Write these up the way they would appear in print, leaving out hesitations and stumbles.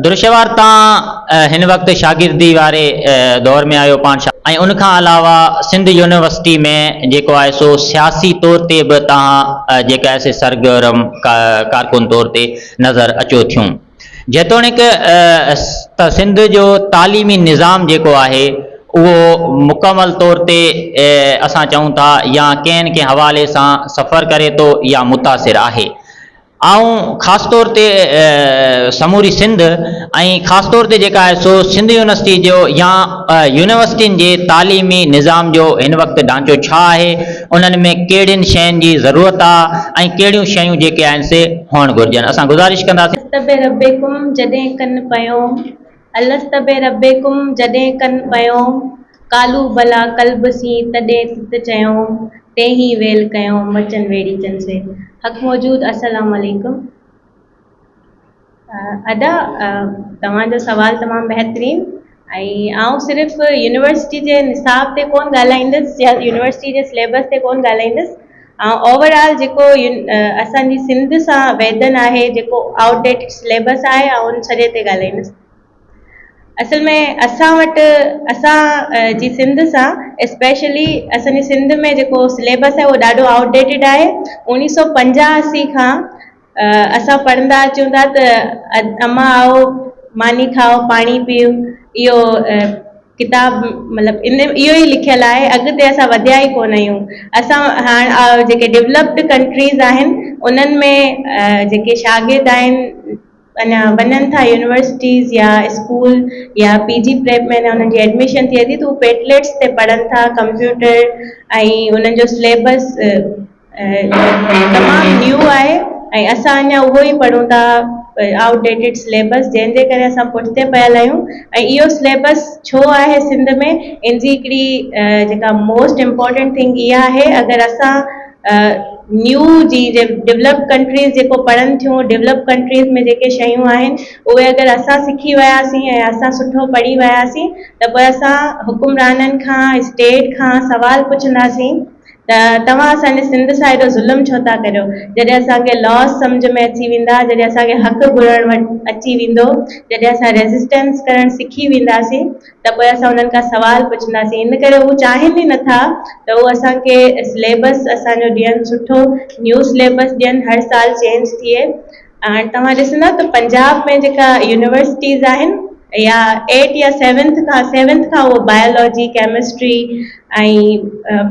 درشهوار تان هن وقت شاگردي واري دور ۾ آهيو پاڻ ۽ ان کان علاوه سنڌ يونيورسٽي ۾ جيڪو آهي سو سياسي طور تي به توهان جيڪا آهي سي سرگرم ڪارڪن طور تي نظر اچو ٿيون جيتوڻيڪ ته سنڌ جو تعليمي نظام جيڪو آهي اهو مڪمل طور تي اسان چئون ٿا يا ڪنهن نه ڪنهن حوالي سان سفر ڪري ٿو يا متاثر آهي. آئون خاص طور تي سموري سنڌ ۽ خاص طور تي جيڪا آهي سو سنڌ يونيورسٽي جو يا يونيورسٽين جي تعليمي نظام جو هن وقت ڍانچو ڇا آهي انهن ۾ ڪهڙين شين جي ضرورت آ ۽ ڪهڙيون شيون جيڪي آهن سي هئڻ گهرجن اسان گذارش ڪنداسين. الست بربڪم جڏهن ڪن پيوم الست بربڪم جڏهن ڪن پيوم قالوا بليٰ قلب سين تڏهن تت چيوم تنهين ويل ڪيوم مچن ويڙهيچن سين حق موجود السلام عليڪم ادا توهان جو سوال تمام بهترين ۽ آئون صرف يونيورسٽي جي نصاب تي ڪون ڳالهائيندس يا يونيورسٽي جي سليبس تي ڪون ڳالهائيندس آئون اوور آل جيڪو اسان جي سنڌ سان ويڌن آهي جيڪو آئوٽ ڊيٽڊ سليبس آهي آئون ان سڄي تي ڳالهائيندس اصل ۾ اسان وٽ اسان جي سنڌ سان اسپيشلي اسان جي سنڌ ۾ جيڪو سليبس آهي اهو ڏاڍو آئوٽ ڊيٽيڊ آهي اوڻيهه سو پنجاسي کان اسان پڙهندا اچون ٿا ته امان آئو ماني کائو پاڻي پيئو اهو ڪتاب مطلب ان اهو ئي لکيل آهي اڳتي اسان وڌيا ئي ڪونه آهيون اسان هاڻ جيڪي ڊولپڊ ڪنٽريز آهن انهن ۾ جيڪي شاگرد آهن اڃا وڃن ٿا يونيورسٽيز يا اسڪول يا پي جي پريپ ۾ اڃا انهن جي ايڊميشن ٿئي ٿي ته هو پيٽليٽس تي پڙهن ٿا ڪمپيوٽر ۽ انهن جو سليبس تمام نيو آهي ۽ اسان اڃا اهو ئي پڙهون ٿا آئوٽ ڊيٽيڊ سليبس جنهن جي ڪري اسان پٺتي پيل آهيون ۽ اهو سليبس ڇو آهي سنڌ ۾ ان جي هڪڙي جيڪا موسٽ امپورٽنٽ ٿنگ اها آهي اگر اسان نيو جي ڊولپڊ ڪنٽريز جيڪو پڙهن ٿيون ڊولپڊ ڪنٽريز ۾ جيڪي شيون آهن اهي اگر اسان سکي وياسين ۽ اسان سٺو پڙهي وياسين ته پوء اسان حڪمرانن کان اسٽيٽ کان سوال پڇنداسين ته توهان اسان جي سنڌ سان ايڏو ظلم ڇو ٿا ڪريو جڏهن اسان کي لاز سمجهه ۾ اچي ويندا جڏهن اسان کي حق گهرڻ وٽ اچي ويندو جڏهن اسان ريزسٽنس ڪرڻ سکي وينداسين ته پوء اسان انهن کان سوال پڇنداسين ان ڪري هو چاهين ئي نٿا ته هو اسان کي سليبس اسان جو ڏين سٺو نيو سليبس ڏين هر سال چينج ٿئي هاڻي توهان ڏسندا ته پنجاب ۾ جيڪا يونيورسٽيز آهن يا ايٽ يا سيونٿ کان سيونٿ کان اهو بايولاجي ڪيمسٽري ۽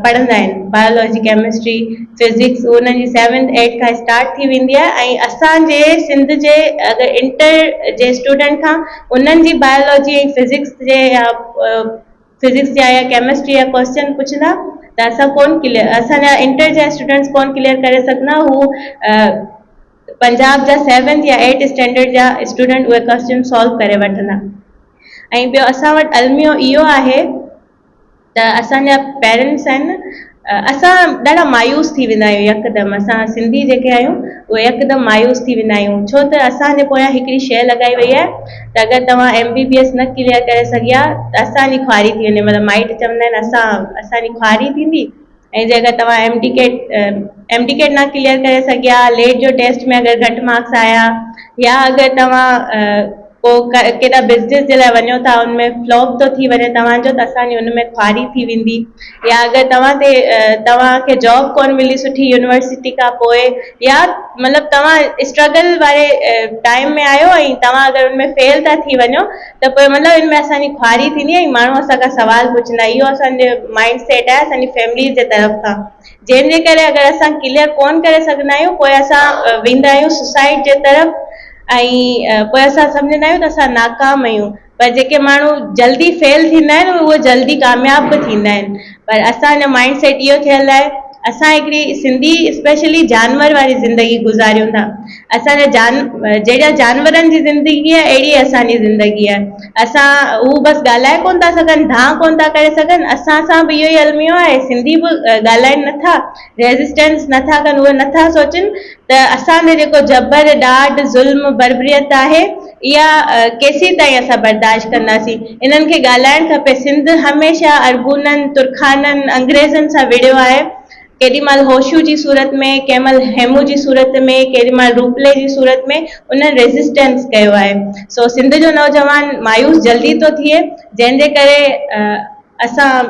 پڙهندا آهن بايولاجي ڪيمسٽري فزڪس انهن جي سيونٿ ايٽ کان اسٽارٽ ٿي ويندي آهي ۽ اسان جي سنڌ جي اگر انٽر جي اسٽوڊنٽ کان انهن جي بايولاجي ۽ فزڪس جي يا فزڪس جا يا ڪيمسٽري جا ڪوئسچن پڇندا ته اسان ڪون ڪليئر اسان جا انٽر جا اسٽوڊنٽس ڪون ڪليئر ڪري سگهندا هو پنجاب جا سيونٿ يا ايٽ اسٽينڊرڊ جا اسٽوڊنٽ اهي ڪوئسچن سالو ڪري وٺندا ۽ ٻيو اسان وٽ الميو اهو آهي ته اسان جا پيرنٽس آهن اسان ڏاڍا مايوس ٿي ويندا آهيون يڪدم اسان سنڌي جيڪي آهيون اهي يڪدم مايوس ٿي ويندا آهيون ڇو ته اسان جي پويان هڪڙي شيء لڳائي وئي آهي ته اگر توهان ايم بي بي ايس نه ڪليئر ڪري سگهيا ته اسان جي خواري ٿي ويندي مطلب مائٽ چوندا آهن اسان اسان جي خواري ٿيندي ۽ جي اگر توهان M D CAT M D CAT نه ڪليئر ڪري سگهيا ليٽ جو ٽيسٽ ۾ اگر گهٽ مارڪس آيا يا اگر توهان پوء ڪيڏا بزنس جي لاء وڃو ٿا ان ۾ فلاپ ٿو ٿي وڃي توهان جو ته اسان جي ان ۾ خواري ٿي ويندي يا اگر توهان تي توهان کي جاب ڪون ملي سٺي يونيورسٽي کان پوء يا مطلب توهان اسٽرگل واري ٽائيم ۾ آهيو ۽ توهان اگر ان ۾ فيل ٿا ٿي وڃو ته پوء مطلب ان ۾ اسان جي خواري ٿيندي ۽ ماڻهو اسان کان سوال پڇندا اهو اسان جو مائنڊ سيٽ آهي اسان جي فيمليز جي طرف کان جنهن جي ڪري اگر اسان ڪليئر ڪون ڪري سگهندا آهيون پوء اسان ويندا آهيون سوسائيڊ جي طرف ۽ پوء اسان سمجهندا آهيون ته اسان ناڪام آهيون پر جيڪي ماڻهو جلدي فيل ٿيندا آهن اهي جلدي ڪامياب به ٿيندا آهن پر اسان جو مائنڊ سيٽ اهو ٿيل آهي اسان هڪڙي سنڌي اسپيشلي جانور واري زندگي گذاريون ٿا اسان جا جان جهڙا جانورن جي زندگي آهي اهڙي اسان جي زندگي آهي اسان هو بس ڳالهائي ڪونه ٿا سگهن دانهن ڪونه ٿا ڪري سگهن اسان سان به اهو ئي الميو آهي سنڌي به ڳالهائين نٿا ريزسٽنس نٿا ڪن اهي نٿا سوچن ته اسان تي جيڪو جبر، ڏاڍ، ظلم، بربريت آهي اها ڪيسين تائين اسان برداشت ڪنداسين. انهن کي ڳالهائڻ کپي. سنڌ هميشه ارغونن، ترخانن، انگريزن سان وڙهيو آهي ڪيڏي مهل هوشو جي صورت ۾، ڪنهن مهل هيمون جي صورت ۾، ڪيڏي مهل روپلي جي صورت ۾ انهن ريزسٽنس ڪيو آهي. سو سنڌ جو نوجوان مايوس جلدي ٿو ٿئي، جنهن جي ڪري اسان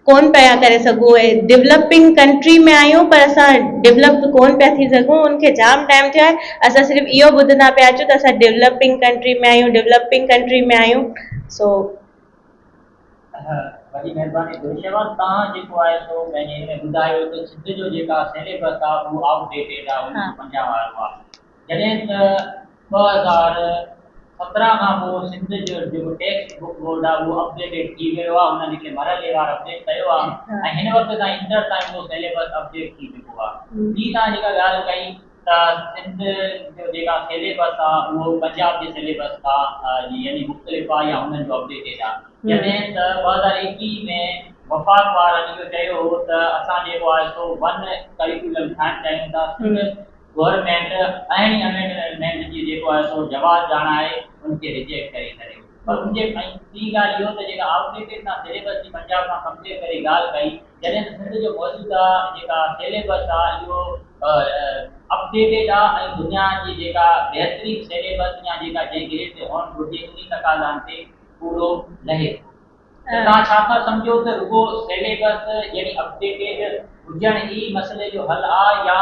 ڪونه پيا ڪري سگهون ۽ ڊولپنگ ڪنٽري ۾ آهيون پر اسان ڊولپ ڪونه پيا ٿي سگهون ان کي جام ٽائيم ٿيو آهي اسان صرف اهو ٻڌندا پيا اچون ته اسان ڊولپنگ ڪنٽري ۾ آهيون ڊولپنگ ڪنٽري ۾ آهيون سو. وڏي مهرباني درشهوار توهان جيڪو آهي سو پنهنجي هن ۾ ٻڌايو ته سنڌ جو جيڪا سيليبس آهي اهو آئوٽ ڊيٽيڊ آهي 1950 وارو آهي جڏهن ته 2017 کان پوء سنڌ جو جيڪو ٽيڪسٽ بڪ بورڊ آهي اهو اپڊيٽيڊ ٿي ويو آهي انهن هڪڙي مرحليوار اپڊيٽ ڪيو آهي ۽ هن وقت تائين انٽر تائين اهو سيليبس اپڊيٽ ٿي چڪو آهي. ٻي توهان جيڪا ڳالهه ڪئي ته سنڌ جو جيڪا سيليبس آهي اهو پنجاب جي سيليبس کان يعني مختلف آهي يا انهن جو اپڊيٽيڊ آهي جڏهن ته 2021 ۾ وفاق وارن اهو چيو هو ته اسان جيڪو آهي سو ون ڪريڪولم ٺاهڻ چاهيون ٿا سنڌ گورنمينٽ اهڙي امينڊمينٽ جي جيڪو آهي سو جواز ڄاڻائي ان کي ريجيڪٽ ڪري ڇڏيو پر ان جي ۽ ٽين ڳالهه اهو ته جيڪا آئوٽ ڊيٽيڊ تان سيليبس جي پنجاب سان ڪمپيئر ڪري ڳالهه ڪئي جڏهن ته سنڌ جو موجوده جيڪا سيليبس آهي اهو اپڊيٽيڊ آهي ۽ دنيا جي جيڪا بهترين سيليبس يا جيڪا جنهن گريڊ تي هئڻ گهرجي انهي تقاضائن تي پورو لهي ٿو. ته توهان ڇا ٿا سمجهو ته رڳو سيليبس يعني اپڊيٽيڊ هجڻ ئي مسئلي جو حل آ يا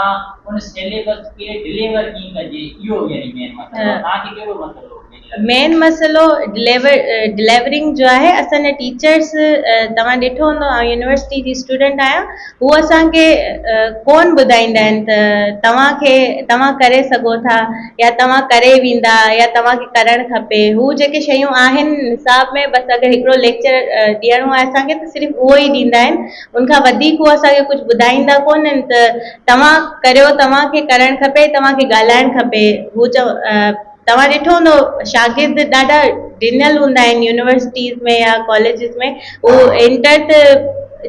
ان سيليبس کي ڊليور ڪيئن ڪجي اهو يعني مين مسئلو آ توهان کي ڪهڙو مسئلو يعني لڳي ٿو؟ مين مسئلو ڊليور ڊليورنگ جو آهي اسان جا ٽيچرس توهان ڏٺو هوندو آئون يونيورسٽي جي اسٽوڊنٽ آهيان هو اسان کي ڪون ٻڌائيندا آهن ته توهان کي توهان ڪري سگهو ٿا يا توهان ڪري ويندا يا توهان کي ڪرڻ کپي هو جيڪي شيون آهن نصاب ۾ بس اگر هڪڙو ليڪچر ڏيڻو آهي اسان کي ته صرف اهو ئي ڏيندا آهن ان کان وڌيڪ هو اسان کي ڪجهه ٻڌائيندا ڪونهن ته توهان ڪريو توهان کي ڪرڻ کپي توهان کي ڳالهائڻ کپي هو چو توهان ڏٺو هوندو شاگرد ڏاڍا ڊنل هوندا آهن يونيورسٽيز ۾ يا ڪاليجز ۾ هو انٽر ته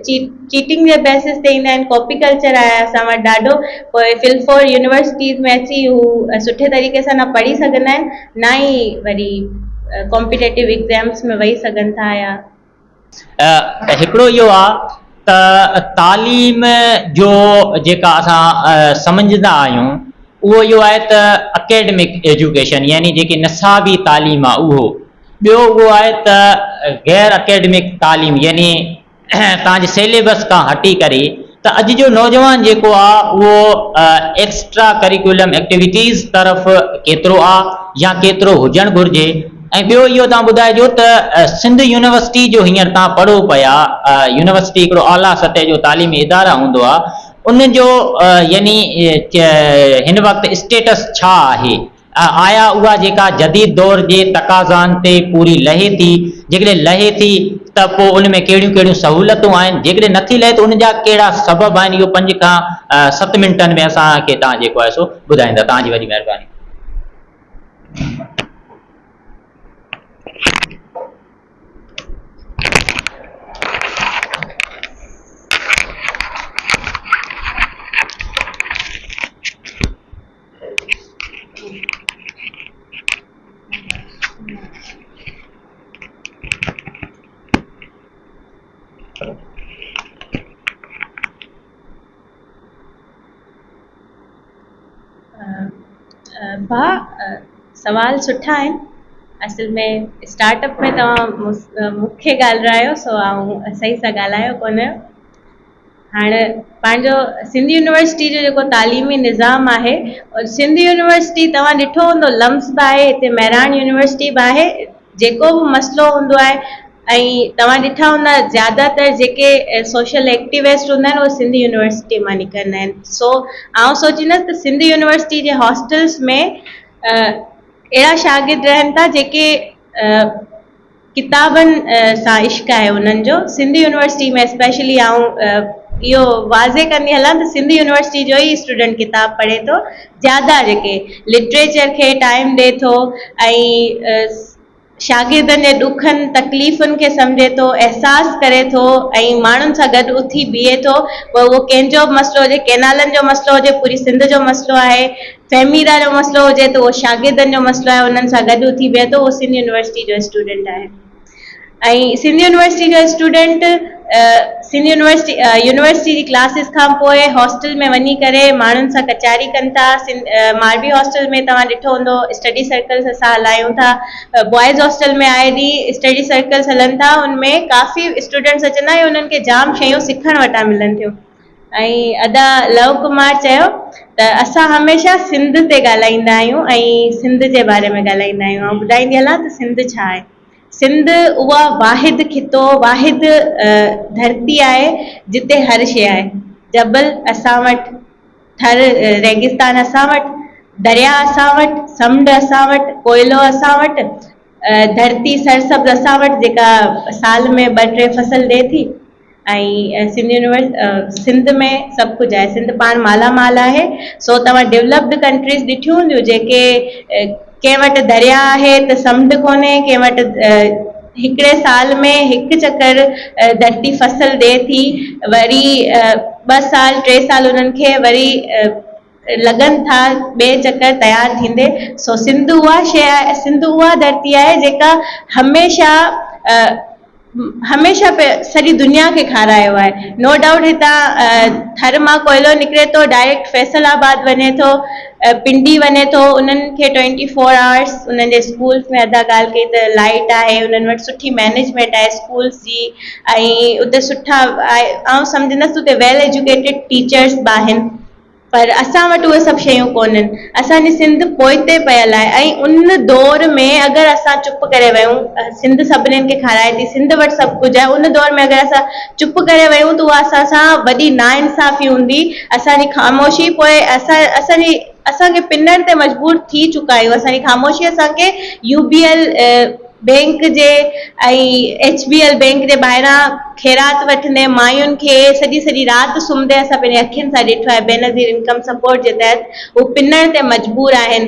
چيٽنگ جي بيسس تي ايندا آهن ڪاپي ڪلچر آهي اسان وٽ ڏاڍو پوء فل فور يونيورسٽيز ۾ اچي هو سٺي طريقي سان نه پڙهي سگهندا آهن نه ئي وري ڪمپيٽيٽو ايگزامس ۾ ويهي سگهن ٿا يا هڪڙو اهو آ ته تعليم جو جيڪا اسان سمجهندا آهيون اهو اهو آهي ته اڪيڊمڪ ايجوڪيشن يعني جيڪي نصابي تعليم آ اهو ٻيو اهو آهي ته غير اڪيڊمڪ تعليم يعني توهان جي سيليبس کان هٽي ڪري ته اڄ جو نوجوان جيڪو آ اهو ايڪسٽرا ڪريڪولم ايڪٽيويٽيز طرف ڪيترو آ يا ڪيترو هجڻ گهرجي ۽ ٻيو اهو توهان ٻڌائجو ته سنڌ يونيورسٽي جو هينئر توهان پڙهو پيا يونيورسٽي هڪڙو اعليٰ سطح جو تعليمي ادارا هوندو آ ان جو يعني هن وقت اسٽيٽس ڇا آهي آيا اها جيڪا جديد دور جي تقاضائن تي پوري لهي ٿي، جيڪڏهن لهي ٿي ته پوء ان ۾ ڪهڙيون ڪهڙيون سهولتون آهن، جيڪڏهن نٿي لهي ته ان جا ڪهڙا سبب آهن، اهو پنج کان ست منٽن ۾ اسان کي توهان جيڪو آهي سو ٻڌائيندا، توهان جي وڏي مهرباني. ڀاء سوال سٺا آهن اصل ۾ اسٽارٽ اپ ۾ توهان مون کي ڳالهرايو سو آئون صحيح سان ڳالهايو ڪونه. هاڻ پنهنجو سنڌ يونيورسٽي جو جيڪو تعليمي نظام آهي سنڌ يونيورسٽي توهان ڏٺو هوندو لمس به آهي هتي مهراڻ يونيورسٽي به آهي جيڪو به مسئلو هوندو آهي ۽ توهان ڏٺا هوندا زياده تر جيڪي سوشل ايڪٽيوسٽ هوندا آهن اهي سنڌ يونيورسٽي مان نڪرندا آهن سو آئون سوچيندس ته سنڌ يونيورسٽي جي هاسٽلس ۾ اهڙا شاگرد رهن ٿا جيڪي ڪتابن سان عشق آهي انهن جو سنڌ يونيورسٽي ۾ اسپيشلي آئون اهو واضح ڪندي هلان ته سنڌ يونيورسٽي جو ئي اسٽوڊنٽ ڪتاب پڙهي ٿو زياده جيڪي لٽريچر کي ٽائيم ڏي ٿو ۽ شاگردن جي ڏکن تڪليفن کي سمجهي ٿو احساس ڪري ٿو ۽ ماڻهن سان گڏ اٿي بيهي ٿو پوء اهو ڪنهن جو به مسئلو هجي ڪينالن جو مسئلو هجي پوري سنڌ جو مسئلو آهي فهميده جو مسئلو هجي ته اهو شاگردن جو مسئلو آهي انهن سان گڏ اٿي بيهي ٿو اهو سنڌ يونيورسٽي جو اسٽوڊنٽ آهي ۽ سنڌ يونيورسٽي جو اسٽوڊنٽ سنڌ يونيورسٽي يونيورسٽي جي ڪلاسز کان پوء هاسٽل ۾ وڃي ڪري ماڻهن سان ڪچهري ڪن ٿا ماروي هاسٽل ۾ توهان ڏٺو هوندو اسٽڊي سرڪلز اسان هلايون ٿا بوائز هاسٽل ۾ آئي ڏينهن اسٽڊي سرڪلز هلن ٿا ان ۾ ڪافي اسٽوڊنٽس اچن ٿا ۽ انهن کي جام شيون سکڻ وٽان ملن ٿيون ۽ ادا لو ڪمار چيو ته اسان هميشه سنڌ تي ڳالهائيندا آهيون ۽ سنڌ جي باري ۾ ڳالهائيندا آهيون آئون ٻڌائيندي هلان ته سنڌ ڇا آهي سنڌ اها واحد خطو، واحد ڌرتي آهي جتي هر شيء آهي. جبل اسان وٽ، ٿر ريگستان اسان وٽ، درياء اسان وٽ، سمنڊ اسان وٽ، ڪوئلو اسان وٽ، ڌرتي سرسبز اسان وٽ جيڪا سال ۾ ٻه ٽي فصل ڏئي ٿي. ۽ سنڌ يونيورس سنڌ ۾ سڀ ڪجهه آهي سنڌ پاڻ مالا مال آهي سو توهان ڊولپڊ ڪنٽريز ڏٺيون هونديون جيڪي ڪنهن وٽ درياء آهي ته سمنڊ ڪونهي ڪنهن وٽ هڪڙي سال ۾ هڪ چڪر ڌرتي فصل ڏئي ٿي وري ٻه سال ٽي سال انهن کي وري لڳن ٿا ٻئي چڪر تيار ٿيندي سو سنڌ اها شيء آهي سنڌ اها ڌرتي آهي جيڪا هميشه هميشه سڄي دنيا کي کارايو آهي نو ڊائوٽ هتان ٿر مان ڪوئلو نڪري ٿو ڊائريڪٽ فيصل آباد وڃي ٿو پنڊي وڃي ٿو انهن کي ٽوئنٽي فور آورس انهن جي اسڪولس ۾ ادا ڳالهه ڪئي ته لائٽ آهي انهن وٽ سٺي مئنيجمينٽ آهي اسڪولس جي ۽ اتي سٺا آئون سمجهندس اتي ويل ايجوڪيٽيڊ ٽيچرس به آهن پر اسان وٽ اهي سڀ شيون ڪونهن. اسان جي سنڌ پوئتي پيل آهي ۽ ان دور ۾ اگر اسان چپ ڪري ويون، سنڌ سڀنين کي کارائي ٿي، سنڌ وٽ سڀ ڪجهه آهي، ان دور ۾ اگر اسان چپ ڪري ويون ته اها اسان سان وڏي ناانصافي هوندي، اسان جي خاموشي پوء اسان اسان جي اسان کي پنڻ تي مجبور ٿي چڪا آهيون، اسان جي خاموشي اسان کي يو بي ايل بينڪ جي ۽ ايڇ بي ايل بينڪ جي ٻاهران خيرات وٺندي ماين کي سڄي سڄي رات سمهندي اسان پنهنجي اکين سان ڏٺو آهي بينظير انڪم سپورٽ جي تحت هو پنڻ تي مجبور آهن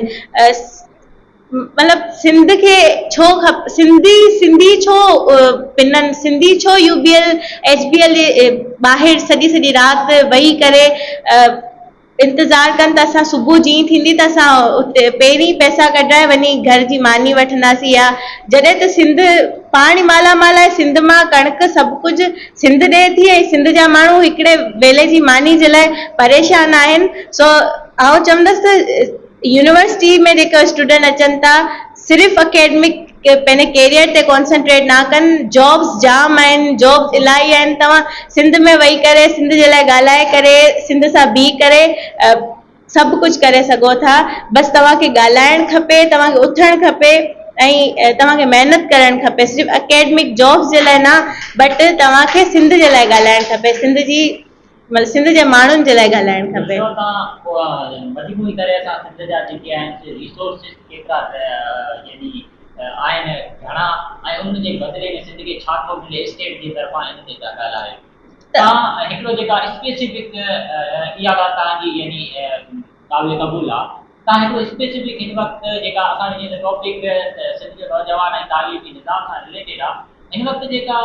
مطلب سنڌ کي ڇو کپ سنڌي سنڌي ڇو پنن سنڌي ڇو U B L H B L جي ٻاهر سڄي سڄي رات ويهي ڪري انتظار ڪن ته اسان صبح جيئن ٿيندي ته اسان اتي پهرين پئسا ڪڍرائي وڃي گهر جي ماني وٺنداسين يا جڏهن ته سنڌ پاڻ ئي مالا مال آهي سنڌ مان ڪڻڪ سڀ ڪجهه سنڌ ڏئي ٿي ۽ سنڌ جا ماڻهو هڪڙي ويلي جي ماني جي لاء پريشان آهن سو آئون چوندس ته يونيورسٽي ۾ جيڪا اسٽوڊنٽ اچن ٿا صرف اڪيڊمڪ پنهنجي ڪيريئر تي ڪانسنٽريٽ نه ڪن جابس جام آهن جابس الاهي آهن توهان سنڌ ۾ ويهي ڪري سنڌ جي لاء ڳالهائي ڪري سنڌ سان بيهي ڪري سڀ ڪجهه ڪري سگهو ٿا بس توهان کي ڳالهائڻ کپي توهان کي اٿڻ کپي ۽ توهان کي محنت ڪرڻ کپي صرف اڪيڊمڪ جابس جي لاء نه بٽ توهان کي سنڌ جي لاء ڳالهائڻ کپي سنڌ جي مطلب سنڌ جي ماڻهن جي لاء ڳالهائڻ کپي. ڏسو ته مجموعي طرح سان سنڌ جا جيڪي آهن سي ريسورسز ڪيترا يعني آهن گهڻا ۽ ان جي بدلي ۾ سنڌ کي ڇا ٿو ملي اسٽيٽ جي طرفان ان تي ٿا ڳالهايو تان هڪڙو جيڪا اسپيسفڪ اها ڳالهه توهان جي يعني قابل قبول آ تان هڪڙو اسپيسفڪ هن وقت جيڪا اسان جو جيئن ته ٽاپڪ سنڌ جو نوجوان ۽ تعليمي نظام سان رليٽيڊ آ هن وقت جيڪا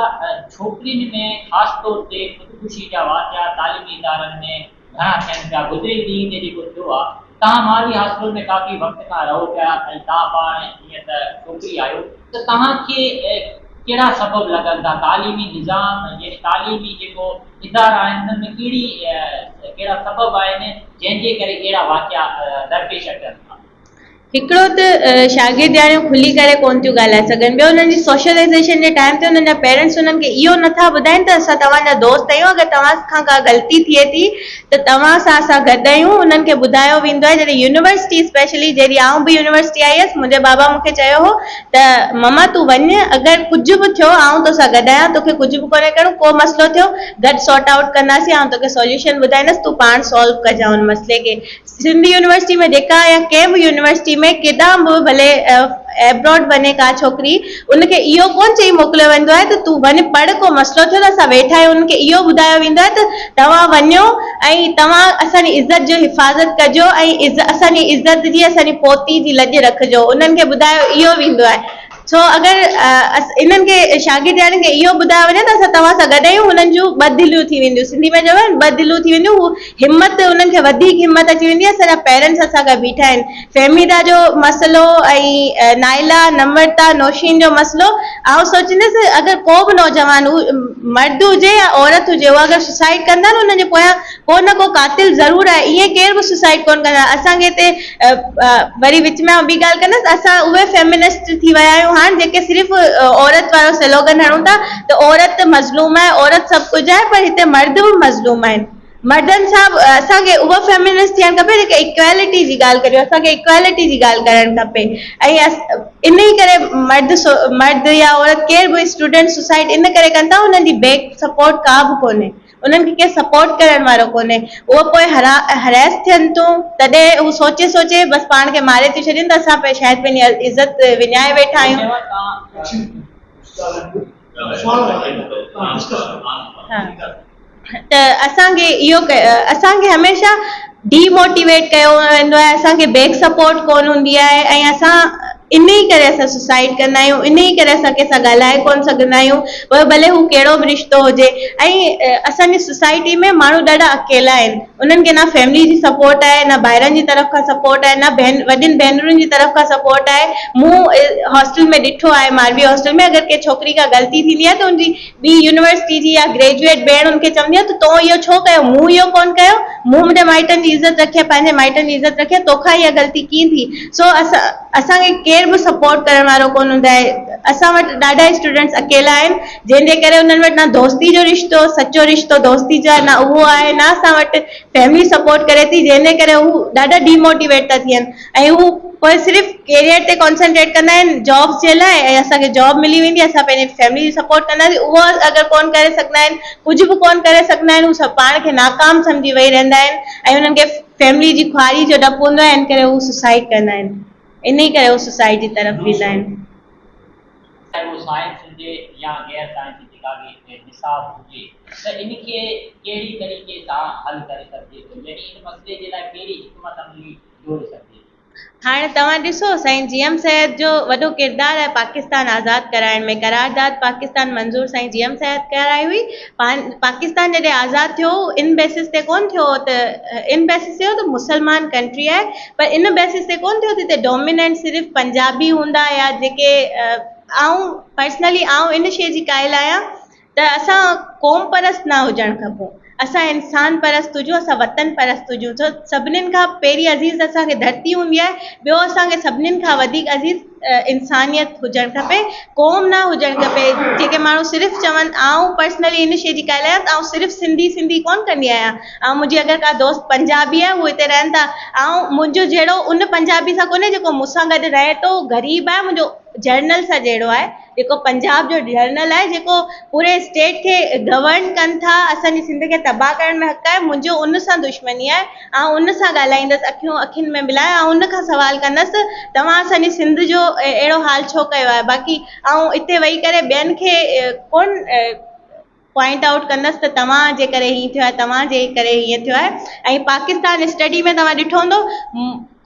ڇوڪرين ۾ خاص طور تي خودڪشي جا واقعا تعليمي ادارن ۾ گهڻا ٿين پيا گذريل ڏينهن تي جيڪو ٿيو آ توهان ماروي هاسٽل ۾ ڪافي وقت کان رهو پيا ۽ توهان پاڻ جيئن ته ڇوڪري آهيو ته توهان کي ڪهڙا سبب لڳن ٿا تعليمي نظام يعني تعليمي جيڪو ادارا آهن انهن ۾ ڪهڙي ڪهڙا سبب آهن جنهن جي ڪري اهڙا واقعا درپيش اچن ٿا. هڪڙو ته شاگردياڻيون کلي ڪري ڪونه ٿيون ڳالهائي سگهن ٻيو انهن جي سوشلائيزيشن جي ٽائيم تي انهن جا پيرنٽس انهن کي اهو نٿا ٻڌائين ته اسان توهان جا دوست آهيون اگر توهان کان ڪا غلطي ٿئي ٿي ته توهان سان اسان گڏ آهيون انهن کي ٻڌايو ويندو آهي جڏهن يونيورسٽي اسپيشلي جڏهن آئون به يونيورسٽي آئي هيس منهنجي بابا مون کي چيو هو ته مما تون وڃ اگر ڪجهه به ٿيو آئون توسان گڏ آهيان توکي ڪجهه به ڪونهي ڪرڻو ڪو مسئلو ٿيو گڏ سارٽ آئوٽ ڪنداسين آئون توکي سوليوشن ٻڌائيندس تون پاڻ سالو ڪجان ان مسئلي کي سنڌ يونيورسٽي ۾ جيڪا يا ڪنهن به يونيورسٽي ۾ ڪيڏانهن به ڀلي ائبراڊ وڃي ڪا ڇوڪري ان کي اهو ڪونه چئي موڪليو ويندو آهي ته تون وڃ پڙهه ڪو مسئلو ٿيو ته اسان ويٺا آهيون انهن کي اهو ٻڌايو ويندو آهي ته توهان وڃو ۽ توهان اسان جي عزت جو حفاظت ڪجو ۽ اسان جي عزت جي اسان جي پوتي جي لڄ رکجو انهن کي ٻڌايو اهو ويندو آهي. سو اگر انهن کي شاگردياڻين کي اهو ٻڌايو وڃي ته اسان توهان سان گڏ آهيون هنن جون ٻه دليون ٿي وينديون سنڌي ۾ چئبو آهي نه ٻه دليون ٿي وينديون هو همت انهن کي وڌيڪ همت اچي ويندي اسان جا پيرنٽس اسان گڏ بيٺا آهن فهميده جو مسئلو ۽ نائلا نمرتا نوشين جو مسئلو آئون سوچيندس اگر ڪو به نوجوان هو مرد هجي يا عورت هجي هو اگر سوسائيڊ ڪندا نه انهن جي پويان ڪو نه ڪو قاتل ضرور آهي ائين ڪير به سوسائيڊ ڪونه ڪندا اسان کي هتي وري وچ ۾ آئون ٻي ڳالهه ڪندس اسان اهي فيمنسٽ ٿي ويا آهيون هاڻ جيڪي صرف عورت وارو سلوگن هڻون ٿا ته عورت مظلوم آهي عورت سڀ ڪجهه آهي پر هتي مرد به مظلوم آهن مردن سان به اسان کي اهو فيمنسٽ ٿيڻ کپي جيڪي ايڪوالٽي جي ڳالهه ڪريون اسان کي ايڪوالٽي جي ڳالهه ڪرڻ کپي ۽ ان ئي ڪري مرد مرد يا عورت ڪير به اسٽوڊنٽ سوسائيڊ ان ڪري ڪن ٿا انهن جي بيڪ سپورٽ ڪا به ڪونهي انهن کي ڪير سپورٽ ڪرڻ وارو ڪونهي اهو پوء هريس ٿين ٿيون تڏهن هو سوچي سوچي بس پاڻ کي ماري ٿيون ڇڏين ته اسان شايد پنهنجي عزت وڃائي ويٺا آهيون. ته اسان کي اهو اسان کي هميشه ڊي موٽيويٽ ڪيو ويندو آهي اسان کي بيڪ سپورٽ ڪونه هوندي آهي ۽ اسان ان ئي ڪري اسان سوسائيڊ ڪندا آهيون ان ئي ڪري اسان ڪنهن سان ڳالهائي ڪونه سگهندا آهيون پوء ڀلي هو ڪهڙو به رشتو هجي ۽ اسان جي سوسائٽي ۾ ماڻهو ڏاڍا اڪيلا آهن انهن کي نه فيملي جي سپورٽ آهي نه ڀائرن جي طرف کان سپورٽ آهي نه ڀين وڏين ڀينرن جي طرف کان سپورٽ آهي مون هاسٽل ۾ ڏٺو آهي ماروي هاسٽل ۾ اگر ڪنهن ڇوڪري کان غلطي ٿيندي آهي ته ان جي ٻي يونيورسٽي جي يا گريجوئيٽ ڀيڻ ان کي چوندي آهي ته تو اهو ڇو ڪيو؟ مون اهو ڪونه ڪيو، مون منهنجي مائٽن جي عزت رکي آهي، پنهنجي مائٽن جي عزت رکي آهي، توکان اها غلطي ڪيئن ٿي؟ سو اسان کي ڪير به سپورٽ ڪرڻ وارو ڪونه هوندو آهي. اسان وٽ ڏاڍا اسٽوڊنٽس اڪيلا آهن، جنهن جي ڪري انهن وٽ نه دوستي جو رشتو، سچو رشتو دوستي جو آهي، نه اهو آهي، نه اسان وٽ فيملي سپورٽ ڪري ٿي، جنهن جي ڪري هو ڏاڍا ڊي موٽيويٽ ٿا ٿين ۽ هو پوء صرف ڪيريئر تي ڪانسنٽريٽ ڪندا آهن جابس جي لاء ۽ اسان کي جاب ملي ويندي اسان پنهنجي فيملي جي سپورٽ ڪنداسين اهو اگر ڪون ڪري سگهندا آهن ڪجهه به ڪون ڪري سگهندا آهن هو سڀ پاڻ کي ناڪام سمجهي ويهي رهندا آهن ۽ انهن کي فيملي جي خواري جو ڊپ هوندو آهي ان ڪري هو سوسائيڊ ڪندا آهن انهي ڪري هو سوسائيڊ جي طرف ويندا آهن. چاهي اهو سائنس هجي يا غير سائنسي جيڪا به نصاب هجي ته ان کي ڪهڙي طريقي سان حل ڪري سگهجي ٿو يعني ان مسئلي جي لاء ڪهڙي حڪمت عملي جوڙي سگهجي ٿي. هاڻي توهان ڏسو سائين جي ايم سيد جو وڏو ڪردار آهي پاڪستان آزاد ڪرائڻ ۾ قرارداد پاڪستان منظور سائين جي ايم سيد ڪرائي هئي پاڪستان جڏهن آزاد ٿيو ان بيسس تي ڪونه ٿيو هو ته ان بيسس تي هو ته مسلمان ڪنٽري آهي پر ان بيسس تي ڪونه ٿيو ته هتي ڊوميننٽ صرف پنجابي هوندا يا جيڪي آئون پرسنلي آئون ان شيء جي قائل آهيان ته اسان قوم پرست نه هجڻ کپون اسان انسان پرست هجون اسان وطن پرست هجون ڇو سڀنين کان پهرين عزيز اسان کي ڌرتي هوندي آهي ٻيو اسان کي سڀنين کان وڌيڪ عزيز انسانيت هجڻ کپي قوم نه هجڻ کپي جيڪي ماڻهو صرف چون آئون پرسنلي ان شيء جي قائل آهيان ته آئون صرف سنڌي سنڌي ڪونه ڪندي آهيان آئون منهنجي اگر ڪا دوست پنجابي آهي هو هتي رهن ٿا آئون منهنجو جهيڙو ان پنجابي سان ڪونهي جيڪو مون سان گڏ رهي ٿو غريب آهي منهنجو جرنل سان جهيڙو آهي جيڪو پنجاب جو جرنل آهي جيڪو پوري اسٽيٽ کي گورن ڪن ٿا اسان جي سنڌ کي تباهه ڪرڻ ۾ حق آهي منهنجو ان سان دشمني آهي آئون ان سان ڳالهائيندس اکيون اکين ۾ ملائي آئون ان کان سوال ڪندس توهان اسان جي سنڌ جو اهڙو حال ڇو ڪيو آهي باقي آئون اتي ويهي ڪري ٻين کي ڪونه پوائنٽ آئوٽ ڪندس ته توهان جي ڪري هيئن ٿيو آهي توهان جي ڪري هيئن ٿيو آهي ۽ پاڪستان اسٽڊي ۾ توهان ڏٺو هوندو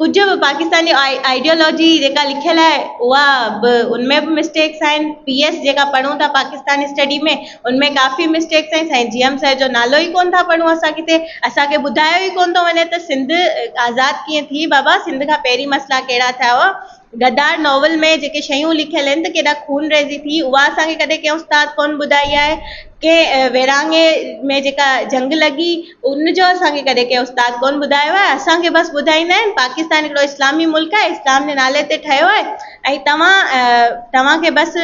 ڪجهه به پاڪستان جي آئيڊيالوجي جيڪا لکيل آهي اها به ان ۾ به مسٽيڪس آهن پي ايس جيڪا پڙهون ٿا پاڪستان اسٽڊي ۾ ان ۾ ڪافي مسٽيڪس آهن سائين جي ايم سيد جو نالو ئي ڪونه ٿا پڙهون اسان ڪٿي اسان کي ٻڌايو ئي ڪونه ٿو وڃي ته سنڌ آزاد ڪيئن ٿي بابا سنڌ کان پهرين مسئلا ڪهڙا ٿيا هئا غدار ناول ۾ جيڪي شيون لکيل آهن ته ڪيڏا خون ريزي ٿي اها اسان کي ڪڏهن ڪنهن استاد ڪونه ٻڌائي آهي ڪنهن ورهاڱي ۾ جيڪا جنگ لڳي ان جو اسان کي ڪڏهن ڪنهن استاد ڪونه ٻڌايو آهي اسان کي بس ٻڌائيندا آهن پاڪستان هڪڙو اسلامي ملڪ آهي اسلام جي نالي تي ٺهيو آهي ۽ توهان توهان کي بس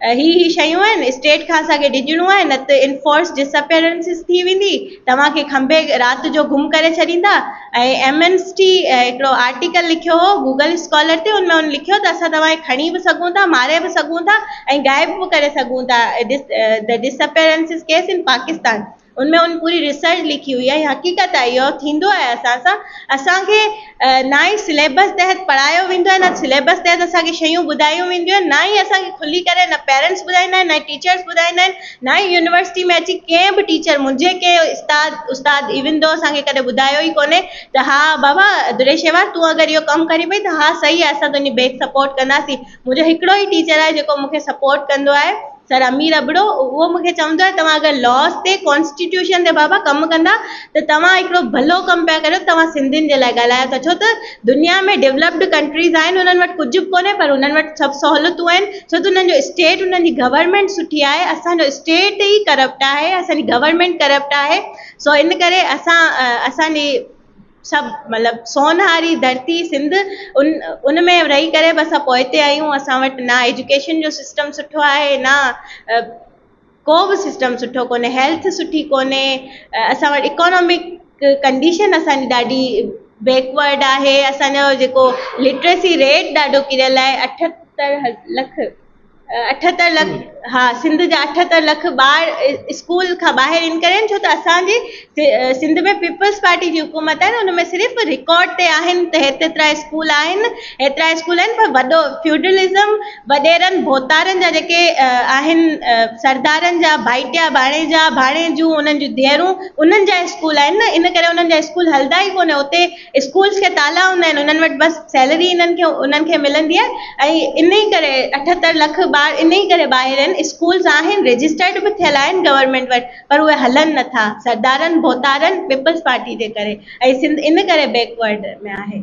هي هي شيون آهن اسٽيٽ کان اسان کي ڊڄڻو آهي نه ته انفورس ڊس اپيئرنسز ٿي ويندي توهان کي کنڀي رات جو گم ڪري ڇڏيندا ۽ ايمنسٽي هڪڙو آرٽيڪل لکيو هو گوگل اسڪالر تي ان ۾ ان لکيو ته اسان توهان کي کڻي به سگهون ٿا ماري به سگهون ٿا ۽ غائب به ڪري سگهون ٿا the disappearances case in Pakistan. ان ۾ ان پوري ريسرچ لکي هئي ۽ حقيقت آهي اهو ٿيندو آهي اسان سان اسان کي نه ئي سليبس تحت پڙهايو ويندو آهي نه سليبس تحت اسان کي شيون ٻڌايون وينديون آهن نه ئي اسان کي کلي ڪري نه پيرنٽس ٻڌائيندا آهن نه ٽيچرس ٻڌائيندا آهن نه ئي يونيورسٽي ۾ اچي ڪنهن به ٽيچر منهنجي ڪنهن استاد استاد ايون دو اسان کي ڪڏهن ٻڌايو ئي ڪونهي ته ها بابا دريشيوار تون اگر اهو ڪم ڪرين پئي ته ها صحيح آهي اسان تنهنجي بيڪ سپورٽ ڪنداسين منهنجو هڪڙو ئي ٽيچر آهي جيڪو مون کي سپورٽ ڪندو آهي سر امير ابڙو اهو مون کي چوندو آهي توهان اگر لاز تي ڪانسٽيٽيوشن تي بابا ڪم ڪندا ته توهان هڪڙو ڀلو ڪم پيا ڪريو توهان سنڌين جي لاء ڳالهايو ٿا ڇو ته دنيا ۾ ڊولپڊ ڪنٽريز آهن انهن وٽ ڪجهه به ڪونهي پر انهن وٽ سڀ سهولتون آهن ڇو ته انهن جو اسٽيٽ انهن جي گورنمينٽ سٺي آهي اسان جو اسٽيٽ ئي ڪرپٽ آهي اسان جي گورنمينٽ ڪرپٽ آهي سو ان ڪري اسان اسان جي سڀ مطلب سونهاري ڌرتي سنڌ ان ان ۾ رهي ڪري به اسان پوئتي آهيون اسان وٽ نه ايجوڪيشن جو سسٽم سٺو آهي نه ڪو به سسٽم سٺو ڪونهي هيلٿ سٺي ڪونهي اسان وٽ اڪانامڪ ڪنڊيشن اسان جي ڏاڍي بيڪورڊ آهي اسان جو جيڪو لٽريسي ريٽ ڏاڍو ڪريل آهي 78 لک 78 لک ها سنڌ جا 78 لک ٻار اسڪول کان ٻاهر ان ڪري آهن ڇو ته اسان جي سنڌ ۾ پيپلز پارٽي جي حڪومت آهي ان ۾ صرف رڪارڊ تي آهن ته هيترا اسڪول آهن هيترا اسڪول آهن پر وڏو فيوڊلزم وڏيرن ڀوتارن جا جيڪي آهن سردارن جا ڀائٽيا ڀاڻيجا ڀاڻيجون انهن جون ڌيئرون انهن جا اسڪول آهن نه ان ڪري انهن جا اسڪول هلندا ئي ڪونهي اتي اسڪولس کي تالا هوندا آهن انهن وٽ بس سيلري انهن کي انهن کي ملندي آهي ۽ انهي ڪري 78 لک ٻار انهي ڪري ٻاهر آهن اسڪولس آهن رجسٽرڊ به ٿيل آهن گورنمينٽ وٽ پر اهي هلن نٿا سردارن ڀوتارن پيپلز پارٽي جي ڪري ۽ سنڌ ان ڪري بيڪورڊ ۾ آهي.